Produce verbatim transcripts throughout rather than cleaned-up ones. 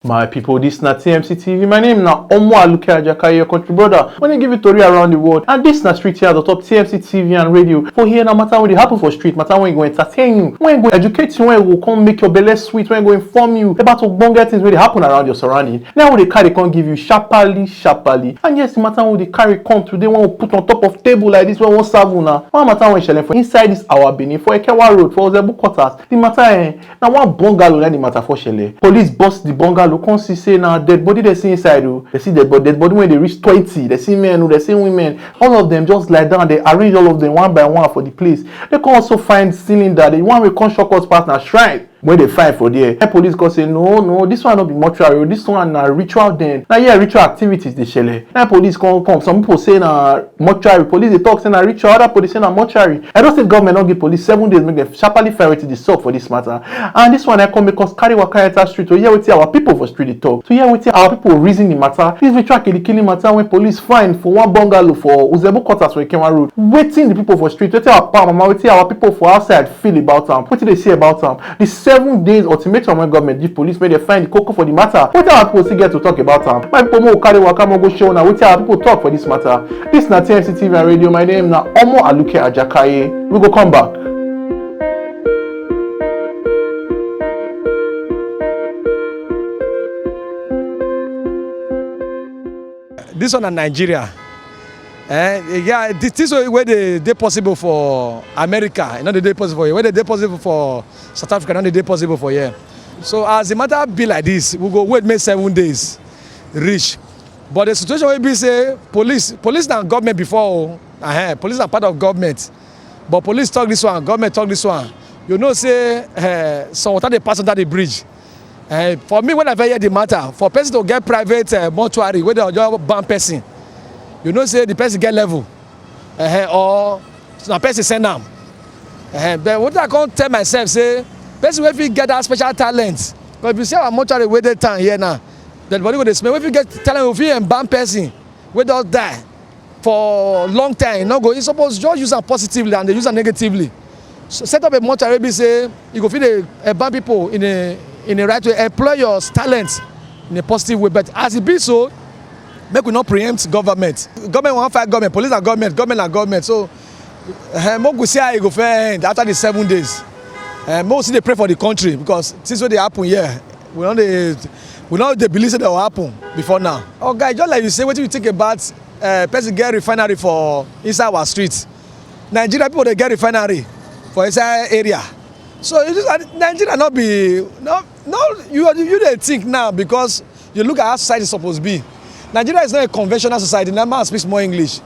My people, this na T M C T V. My name na Omo Aluke Ajaka, your country brother. When I give you tori around the world, and this na street here on top T M C T V and radio. For here na matter wey dey happen for street, matter wey go entertain you, wey go educate you, wey go come make your belle sweet, wey go inform you about ogbonge things wey dey happen around your surrounding. Now we dey carry come give you sharply, sharply. And yes, the matter wey dey carry come today, wey we put on top of table like this, wey we wan serve una. One matter wey shele for inside this our Benin, for Ekewa Road, for Ozebu Quarters. The matter, eh, na one bungalow na the matter for shele. Police burst the bungalow, come see say na dead body they see inside o. They see dead body, dead body wey dey reach twenty. They see men o, they see women. All of them just lie down. They arrange all of them one by one for the place. They come also find cylinder. The one wey come shock us pass na shrine wey they find for there. Na police come say, "No, no, this one no be mortuary o. This one na ritual den. Na here ritual activities dey shele." Na police come come. Some people say na mortuary. Police dey talk say na ritual. Other police say na mortuary. Edo State government don give police seven days make dem sharply find wetin dey sup for this matter. And this one na come make us carry waka enter street to hear wetin our people for street dey talk, to hear wetin our people reason the matter. This ritual killing killing matter wey police find for one bungalow for Ozebu Quarters for Ekewa Road. Wetin the people for street, wetin our papa, mama, wetin our people for outside feel about am, wetin they say about am. The seven days ultimatum wey government give police make dem find the koko for the matter. Wetin our people still get to talk about am? My people, make we carry waka, make we go show una wetin our people talk for this matter. This na T M C T V and radio. My name na Omo Aluke Ajakaye. We go come back. This one na Nigeria. Eh, yeah, the things wey wey dey dey possible for America, e no dey dey possible for here. Wey dey dey possible for South Africa, no dey dey possible for here. So as the matter be like this, we go wait make seven days reach. But the situation wey be say police, police na government before o, uh, police na part of government. But police talk this one, government talk this one. You know say, eh, some water dey pass under the bridge. Eh, for me, when I first hear the matter, for person to get private, eh, mortuary wey dem just ban person, you know say the person get level, eh, or na person send am. Eh, but wetin I come tell myself say, person wey fit get that special talent, 'cause if you see our mortuary wey dey town here now, dead body go dey smell. Wey fit get talent, we fit embalm person wey don die for long time, no go, you suppose just use am positively and dey use am negatively. So set up a mortuary wey be say you go fit dey embalm people in a, in a right way, employ your talent in a positive way. But as e be so, make we no preempt government. Government wan fight government, police na government, government na government. So, eh, make we see how e go fit end after the seven days. Eh, make we still dey pray for the country, because things wey dey happen here, we no dey, we no dey believe say dem go happen before now. Oga, just like you say, wetin you think about, eh, person get refinery for inside our street? Nigeria people dey get refinery for inside area. So you just, Nigeria no be, no, no, you, you dey think now because you look at how society suppose be. Nigeria is not a conventional society. Na man speak small English.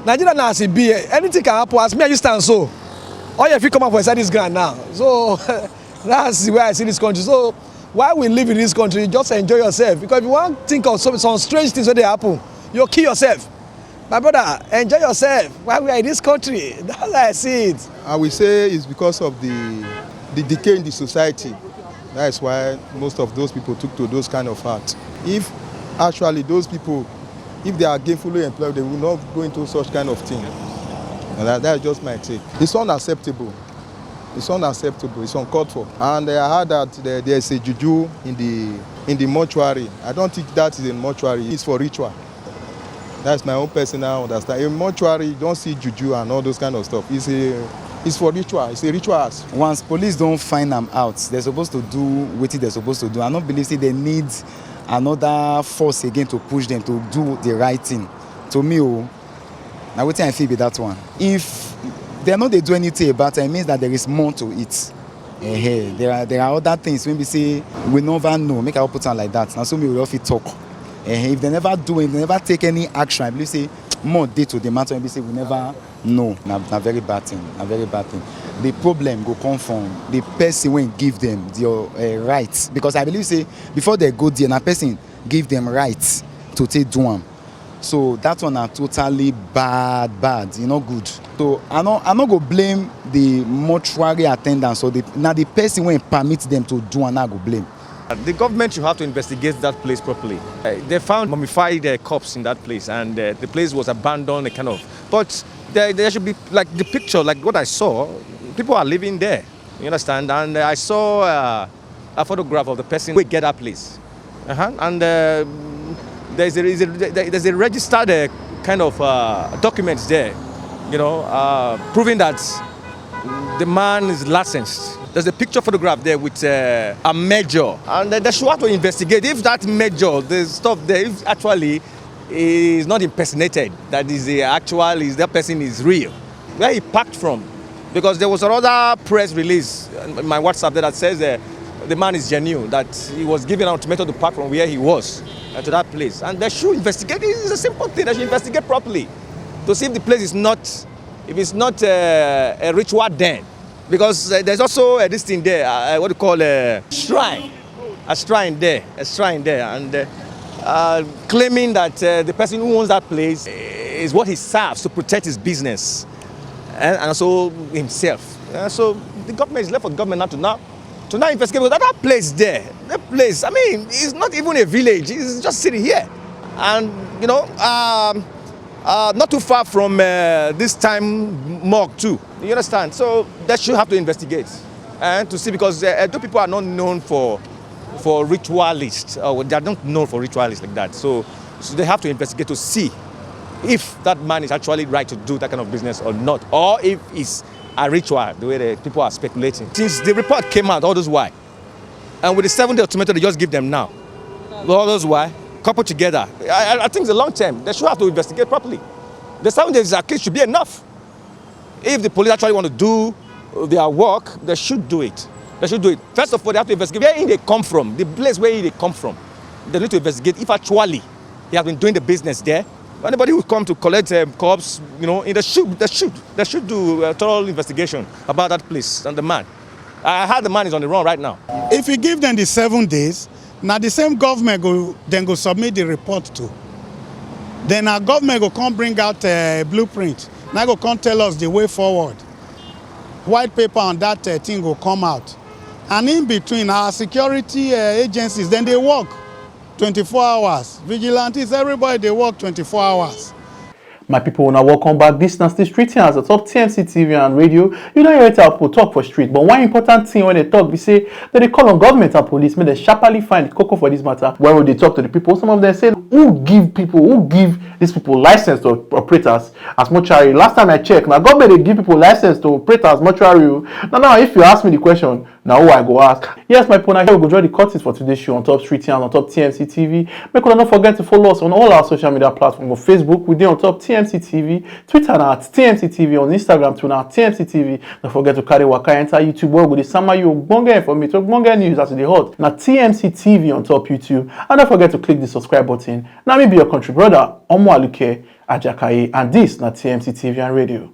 Nigeria na as e be. Anything can happen. As me and you stand so, all you fit come out for inside this ground now. So that's the way I see this country. So while we live in this country, just enjoy yourself. Because if you wan think of some, some strange things wey dey happen, you kill yourself. My brother, enjoy yourself while we are in this country. That's how I see it. I will say it's because of the, the decay in the society. That is why most of those people took to those kind of acts. If actually those people, if they are gainfully employed, they will not go into such kind of thing. And that, that's just my take. It's unacceptable. It's unacceptable. It's uncalled for. And I heard that there, there is a juju in the, in the mortuary. I don't think that is a mortuary. It's for ritual. That's my own personal understanding. In mortuary, you don't see juju and all those kind of stuff. It's a, it's for ritual. It's a ritual house. Once police don't find them out, they're supposed to do what they're supposed to do. I don't believe say they need another force again to push them to do the right thing. To me, oh, now what I feel be that one. If they no dey do anything about it, it means that there is more to it. Eh, there are, there are other things wey be say we never know. Make I put am like that. Na so me we fit talk. Eh, if they never do, if they never take any action, I believe say more dey to the matter wey be say we never know. Na, na very bad thing. Na very bad thing. The problem go come from the person wey give them the, uh, right. Because I believe say before they go there, na person give them right to take do am. So that one na totally bad, bad. E no good. So I no, I no go blame the mortuary attendants or the, na the person wey permit them to do am, na I go blame. The government should have to investigate that place properly. Uh, they found mummified, uh, corpse in that place, and, uh, the place was abandoned, kind of. But there, there should be, like, the picture, like what I saw, people are living there. You understand? And, uh, I saw, uh, a photograph of the person wey get that place. Uh-huh. And uh, there's, a, is a, there's a registered uh, kind of uh, documents there, you know, uh, proving that the man is licensed. There's a picture photograph there with uh, a major, and uh, they should have to investigate if that major, the stuff there, if actually is not impersonated. That is the actual, is that person is real. Where he packed from, because there was another press release in my WhatsApp that says uh, the man is genuine, that he was given an ultimatum to pack from where he was uh, to that place, and they should investigate. It's a simple thing. They should investigate properly to see if the place is not, if it's not uh, a ritual den, because uh, there's also uh, this thing there, uh, what do you call a shrine, a shrine there, a shrine there, and uh, uh, claiming that uh, the person who owns that place is what he serves to protect his business and, and also himself. Uh, so the government is left for the government now to now to now investigate, because that place there, that place, I mean, it's not even a village. It's just sitting here, and you know, um, uh, not too far from uh, this time morgue too. You understand? So they should have to investigate and to see, because uh, Edo people are not known for for ritualists. Uh, they are not known for ritualists like that. So, so they have to investigate to see if that man is actually right to do that kind of business or not, or if it's a ritual the way the people are speculating. Since the report came out, all those why, and with the seven day ultimatum they just give them now, all those why coupled together, I, I think it's a long term. They should have to investigate properly. The seven days at least should be enough. If the police actually want to do their work, they should do it. They should do it. First of all, they have to investigate where they come from, the place where they come from. They need to investigate if actually he has been doing the business there. Anybody who come to collect um, cops, you know, in the should, they should, they should do a thorough investigation about that place and the man. I heard the man is on the run right now. If you give them the seven days, now the same government go then go submit the report to. Then our government go come bring out a blueprint. Now go come tell us the way forward. White paper on that uh, thing go come out. And in between, our security uh, agencies, then they work twenty-four hours. Vigilantes, everybody, they work twenty-four hours. My people, una welcome back. This na still Street Yarns on top T M C T V and radio. You know, you hear people talk for street, but one important thing when they talk, we say that they call on government and police, make they sharply find the cocoa for this matter. When we dey talk to the people, some of them say, who give people, who give these people license to operate as, as mortuary? Last time I checked, now government they give people license to operate as mortuary. Now, now, if you ask me the question, now who I go ask? Yes, my people, now here we go join the cuttings for today's show on top Street Yarns on top T M C T V. Make una no forget to follow us on all our social media platforms. For Facebook, we dey on top T M C T V. Twitter na at T M C T V. On Instagram too na at T M C T V. Don't forget to carry waka enter YouTube where we go dey sama you ogbonge information, ogbonge news as e dey hot. Na T M C T V on top YouTube. And don't forget to click the subscribe button. Now me be your country brother, Omo Aluke Ajakaye, and this na T M C T V and radio.